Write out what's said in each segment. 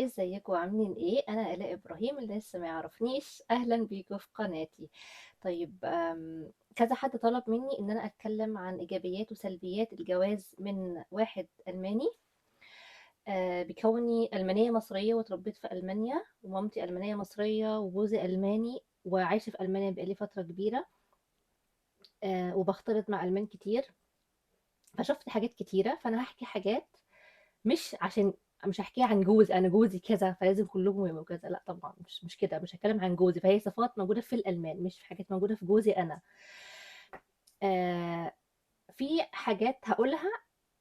ازيكم عاملين ايه؟ انا الاء ابراهيم، اللي لسه ما يعرفنيش اهلا بيكم في قناتي. طيب، كذا حد طلب مني ان انا اتكلم عن ايجابيات وسلبيات الجواز من واحد الماني. بكوني المانية مصرية وتربيت في المانيا، ومامتي المانية مصرية وجوزي الماني، وعايشة في المانيا بقالي فترة كبيرة، وبختلط مع المان كتير، فشفت حاجات كتيرة. فانا هحكي حاجات مش عشان مش هحكيها عن جوزي، انا جوزي كذا فلازم كلهم يبقوا كذا، لا طبعا مش كده، مش هتكلم عن جوزي. فهي صفات موجودة في الالمان، مش في حاجات موجودة في جوزي انا. في حاجات هقولها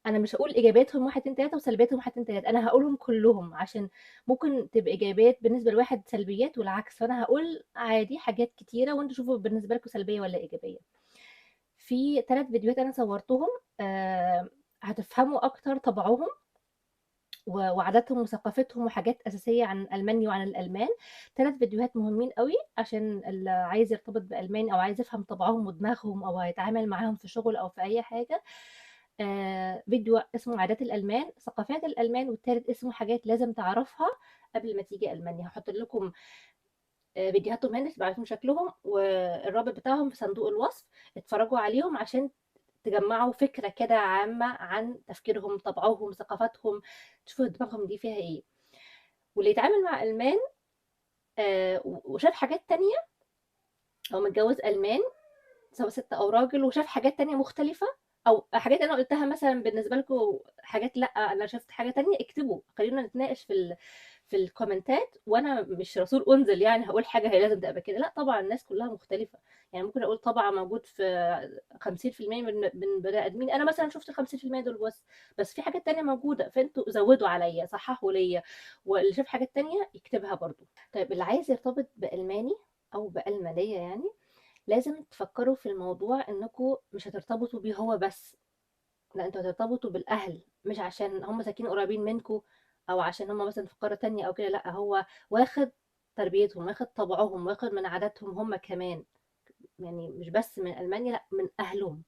انا مش هقول ايجابياتهم 1 2 3 وسلبياتهم 1 2 3، انا هقولهم كلهم عشان ممكن تبقى ايجابيات بالنسبة لواحد سلبيات والعكس، فانا هقول عادي حاجات كتيرة وانتوا شوفوا بالنسبة لكم سلبية ولا ايجابية. في 3 فيديوهات انا صورتهم، هتفهموا اكتر طبعهم وعاداتهم وثقافتهم وحاجات أساسية عن ألمانيا وعن الألمان. 3 فيديوهات مهمين قوي عشان اللي عايز يرتبط بألمان أو عايز يفهم طبعهم ودماغهم أو هيتعامل معاهم في شغل أو في أي حاجة. فيديو اسمه عادات الألمان، ثقافات الألمان، والتالت اسمه حاجات لازم تعرفها قبل ما تيجي ألمانيا. هحط لكم، فيديوهاتهم هنا تبقى عارفين شكلهم، والرابط بتاعهم في صندوق الوصف، اتفرجوا عليهم عشان تجمعوا فكرة كده عامة عن تفكيرهم، طبعهم، ثقافتهم، تشوفوا دماغهم دي فيها ايه. واللي يتعامل مع ألمان، وشاف حاجات تانية، أو متجوز ألمان سواء ست أو راجل وشاف حاجات تانية مختلفة، أو حاجات أنا قلتها مثلا بالنسبة لكم حاجات لأ أنا شفت حاجة تانية، اكتبوا، خلينا نتناقش في الكومنتات. وأنا مش رسول أنزل هقول حاجة هي لازم تبقى كده، لأ طبعا الناس كلها مختلفة. ممكن أقول طبعا موجود في خمسين في المية من بني آدمين، أنا مثلا شفت الخمسين في المية دول بس في حاجات تانية موجودة، فأنتوا زودوا عليا، صححوا ليا، واللي شاف حاجات تانية يكتبها برضو. طيب اللي عايز يرتبط بألماني أو بألمانية لازم تفكروا في الموضوع إنكم مش هترتبطوا بيه هو بس، لا انتوا هترتبطوا بالأهل، مش عشان هم ساكنين قريبين منكم أو عشان هم مثلا في قارة تانية أو كده، لا هو واخد تربيتهم، واخد طبعهم، واخد من عاداتهم هم كمان، مش بس من ألمانيا، لا من أهلهم.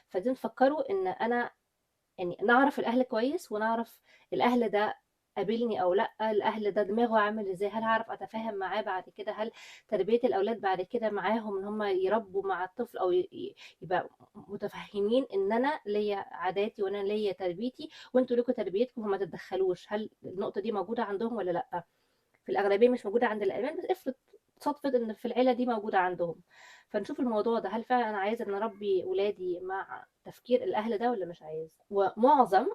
فلازم تفكروا إن أنا نعرف الأهل كويس، ونعرف الأهل ده قابلني أو لأ، الأهل ده دماغه عامل إزاي، هل هعرف أتفاهم معاه بعد كده، هل تربية الأولاد بعد كده معاهم إن هم يربوا مع الطفل أو يبقى متفهمين إن أنا ليا عاداتي وأنا ليا تربيتي وأنتوا لكم تربيتكم وما تتدخلوش. هل النقطة دي موجودة عندهم ولا لأ؟ في الأغلبية مش موجودة عند الألمان، بس افرض صدفة إن في العيلة دي موجودة عندهم. فنشوف الموضوع ده، هل فعلا أنا عايزة إن أربي ولادي مع تفكير الأهل ده ولا مش عايز؟ ومعظم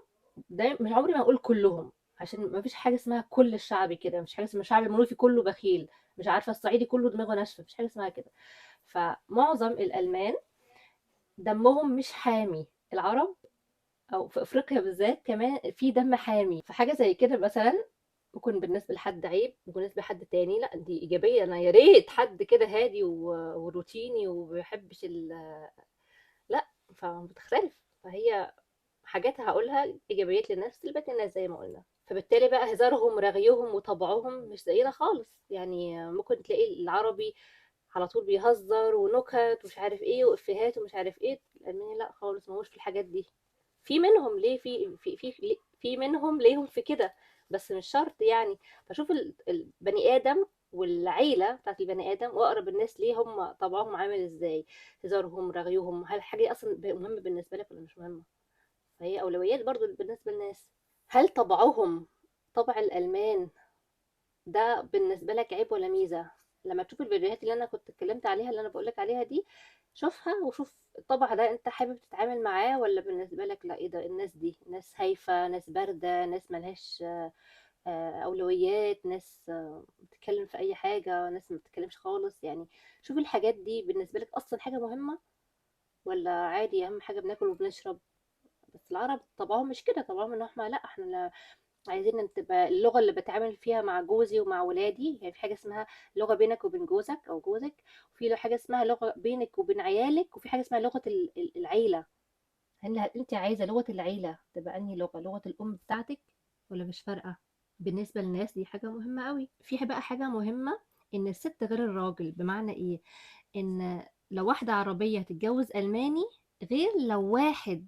ده مش عمري ما أقول كلهم، عشان ما فيش حاجة اسمها كل الشعب كده، مش حاجة اسمها شعب المنوفي كله بخيل، مش عارفة الصعيدي كله دماغه ناشفة، مفيش حاجة اسمها كده. فمعظم الألمان دمهم مش حامي، العرب أو في أفريقيا بالذات كمان في دم حامي. فحاجة زي كده مثلا ممكن بالنسبة لحد عيب، وبالنسبة لحد تاني لا دي إيجابية، أنا يا ريت حد كده هادي وروتيني وما بيحبش لا، فبتختلف. فهي حاجات هقولها إيجابيات للناس، سلبيات للناس زي ما قلنا. فبالتالي بقى هزارهم رغيهم وطبعهم مش زينا خالص، ممكن تلاقي العربي على طول بيهزر ونكت ومش عارف ايه وإفيهات ومش عارف ايه، الألماني لا خالص ماهوش في الحاجات دي. في منهم ليه في، في، في، في منهم ليهم في كده، بس مش شرط. فشوف البني آدم والعيلة بتاعت البني آدم وأقرب الناس ليه هم طبعهم عامل إزاي، هزارهم رغيهم، هل الحاجة دي أصلاً مهمة بالنسبة لك ولا مش مهمة؟ فهي أولويات برضو بالنسبة للناس. هل طبعهم طبع الألمان ده بالنسبة لك عيب ولا ميزة؟ لما تشوف الفيديوهات اللي أنا كنت اتكلمت عليها اللي أنا بقولك عليها دي، شوفها وشوف الطبع ده أنت حابب تتعامل معاه ولا بالنسبة لك لا إيه ده، الناس دي ناس هايفة، ناس باردة، ناس ملهاش، أولويات، ناس، بتتكلم في أي حاجة، ناس ما بتتكلمش خالص. شوف الحاجات دي بالنسبة لك أصلا حاجة مهمة ولا عادي أهم حاجة بناكل وبنشرب؟ بس العرب طبعهم مش كده، طبعهم إن إحنا لا، إحنا لا، عايزين تبقى اللغة اللي بتعامل فيها مع جوزي ومع ولادي، في حاجة اسمها لغة بينك وبين جوزك أو جوزك، وفي حاجة اسمها لغة بينك وبين عيالك، وفي حاجة اسمها لغة العيلة. هل أنت عايزة لغة العيلة تبقى أنهي لغة؟ لغة الأم بتاعتك ولا مش فارقة؟ بالنسبة للناس دي حاجة مهمة قوي. في بقى حاجة مهمة إن الست غير الراجل، بمعنى إيه؟ إن لو واحدة عربية هتتجوز ألماني غير لو واحد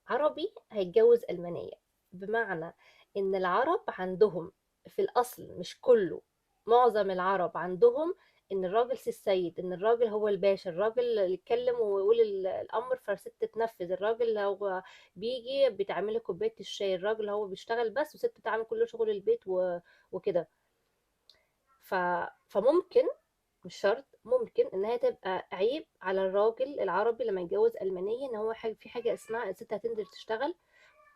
عربي هيتجوز ألمانية، بمعنى إن العرب عندهم في الأصل، مش كله، معظم العرب عندهم إن الراجل سي السيد، إن الراجل هو الباشا، الراجل اللي يتكلم ويقول الأمر فالست تنفذ، الراجل هو بيجي بتعمل له كوباية الشاي، الراجل هو بيشتغل بس والست بتعمل كل شغل البيت وكده. فممكن، مش شرط، ممكن إنها تبقى عيب على الراجل العربي لما يتجوز ألمانية، إن هو في حاجة اسمها الست هتنزل تشتغل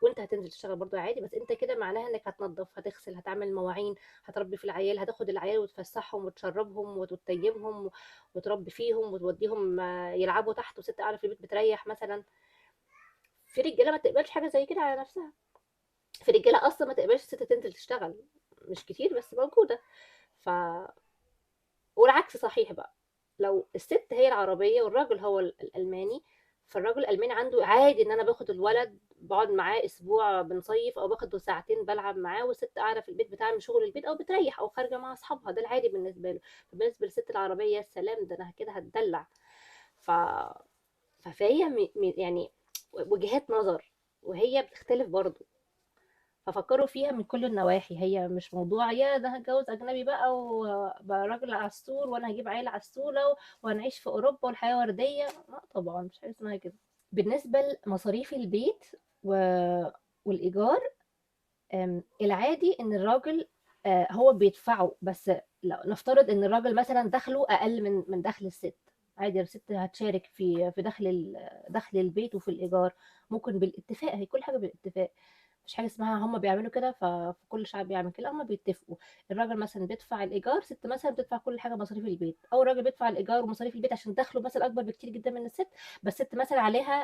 وانت هتنزل تشتغل برضو عادي، بس انت كده معناها انك هتنظف، هتغسل، هتعمل مواعين، هتربي في العيال، هتاخد العيال وتفسحهم وتشربهم وتتيمهم وتربي فيهم وتوديهم يلعبوا تحت، وست قاعدة في البيت بتريح مثلا. في رجاله ما تقبلش حاجة زي كده على نفسها، في رجاله اصلا ما تقبلش الست تنزل تشتغل، مش كتير بس موجودة. والعكس صحيح بقى، لو الست هي العربية والراجل هو الالماني، فالراجل الالماني عنده عادي ان انا باخد الولد بقعد معاه اسبوع بنصيف، او باخده ساعتين بلعب معاه، والست قاعدة في البيت بتعمل شغل البيت او بتريح او خارجه مع اصحابها، ده العادي بالنسبة له. فبالنسبه للست العربية السلام، ده انا كده هتدلع. فهي يعني وجهات نظر، وهي بتختلف برضو، ففكروا فيها من كل النواحي. هي مش موضوع يا ده هتجوز اجنبي بقى وبقى راجل على السور وانا هجيب عيله على السوله وهنعيش في اوروبا والحياة وردية، لا طبعا مش حاجة اسمها كده. بالنسبة لمصاريف البيت والايجار، العادي ان الراجل هو بيدفعه، بس لو نفترض ان الراجل مثلا دخله اقل من دخل الست، عادي الست هتشارك في دخل البيت وفي الايجار، ممكن بالاتفاق، هي كل حاجة بالاتفاق، مش حاجة اسمها هم بيعملوا كده فكل شعب بيعمل كده، هم بيتفقوا. الراجل مثلا بيدفع الايجار، ست مثلا بتدفع كل حاجة مصاريف البيت، او الراجل بيدفع الايجار ومصاريف البيت عشان دخله مثلا اكبر بكتير جدا من الست، بس الست مثلا عليها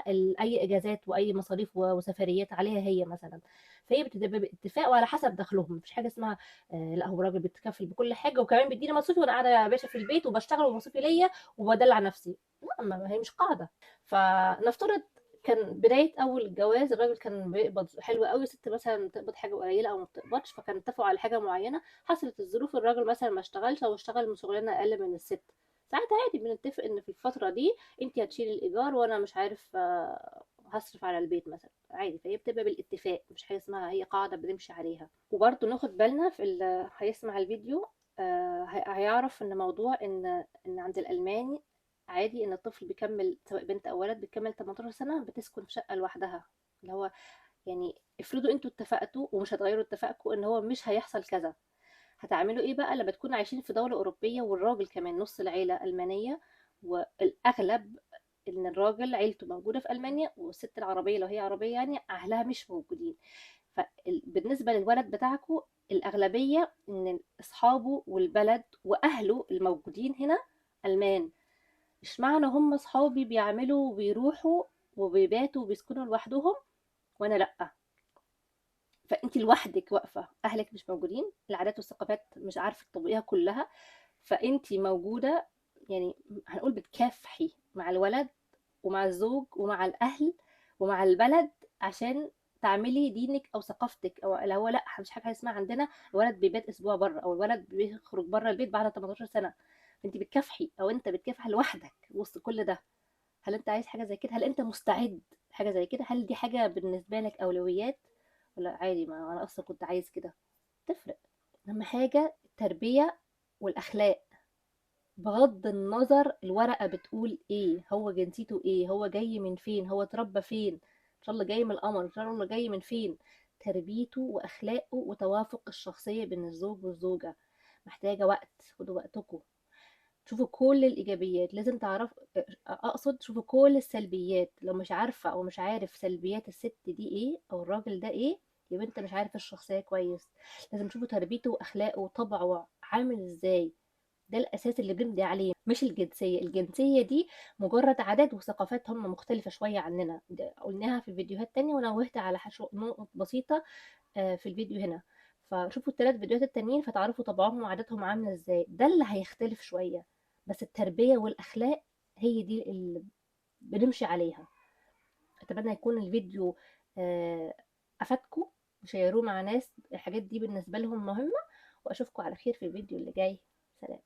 اي اجازات واي مصاريف وسفريات عليها هي مثلا، فهي بتبقى باتفاق وعلى حسب دخلهم. مفيش حاجة اسمها لا هو الراجل بيتكفل بكل حاجة وكمان بيديني مصروفي وانا قاعدة يا باشا في البيت وبشتغل ومصروفي ليا وبدلع نفسي، لا، ما هي مش قاعدة. فنفترض كان بداية أول الجواز الراجل كان بيقبض حلو قوي، ست مثلا بتقبض حاجة قليلة أو ما بتقبضش، فكان اتفقوا على حاجة معينة، حصلت الظروف الراجل مثلا ما اشتغلش أو اشتغل من شغلانة أقل من الست، ساعتها عادي بنتفق إن في الفترة دي أنت هتشيلي الإيجار وأنا مش عارف هصرف على البيت مثلا، عادي. فهي بتبقى بالاتفاق، مش حاجة اسمها هي قاعدة بنمشي عليها. وبرده ناخد بالنا في اللي هيسمع الفيديو هيعرف إن موضوع إن عند الألماني عادي ان الطفل بيكمل سواء بنت او ولد بيكمل 18 سنة بتسكن في شقه لوحدها، اللي هو يعني افرضوا انتوا اتفقتوا ومش هتغيروا اتفاقكم ان هو مش هيحصل كذا، هتعملوا ايه بقى لما تكونوا عايشين في دولة اوروبية والراجل كمان نص العيلة المانية، والاغلب ان الراجل عيلته موجودة في المانيا والست العربية لو هي عربية يعني اهلها مش موجودين. فبالنسبه للولد بتاعكم الاغلبية ان اصحابه والبلد واهله الموجودين هنا المان، اشمعنى هم صحابي بيعملوا وبيروحوا وبيباتوا وبيسكنوا لوحدهم وانا لأ؟ فانت لوحدك واقفة، اهلك مش موجودين، العادات والثقافات مش عارفه تطبقيها كلها، فانت موجودة يعني هنقول بتكافحي مع الولد ومع الزوج ومع الاهل ومع البلد عشان تعملي دينك او ثقافتك، او اللي هو لا مش حاجة اسمها عندنا الولد بيبات اسبوع بره او الولد بيخرج بره البيت بعد 18 سنة. انت بتكافحي او انت بتكافح لوحدك وسط كل ده. هل انت عايز حاجة زي كده؟ هل انت مستعد حاجة زي كده؟ هل دي حاجة بالنسبة لك اولويات ولا عادي ما انا اصلا كنت عايز كده؟ تفرق. اهم حاجة التربية والاخلاق، بغض النظر الورقة بتقول ايه، هو جنسيته ايه، هو جاي من فين، هو اتربى فين، ان شاء الله جاي من القمر، ان شاء الله جاي من فين، تربيته واخلاقه وتوافق الشخصية بين الزوج والزوجة محتاجه وقت. خدوا وقتكم، شوفوا كل الايجابيات، لازم تعرف، اقصد شوفوا كل السلبيات. لو مش عارفه او مش عارف سلبيات الست دي ايه او الراجل ده ايه، يبقى انت مش عارف الشخصية كويس. لازم تشوفوا تربيته واخلاقه وطبعه عامل ازاي، ده الاساس اللي بنبني عليه، مش الجنسية. الجنسية دي مجرد عادات وثقافات هم مختلفة شوية عننا، قلناها في فيديوهات تانية ونوهت على نقط بسيطة في الفيديو هنا. فشوفوا الثلاث فيديوهات التانيين فتعرفوا طبعهم وعاداتهم عامله ازاي، ده اللي هيختلف شوية، بس التربية والاخلاق هي دي اللي بنمشي عليها. اتمنى يكون الفيديو افادكم وشيروه مع ناس الحاجات دي بالنسبة لهم مهمة، واشوفكم على خير في الفيديو اللي جاي. سلام.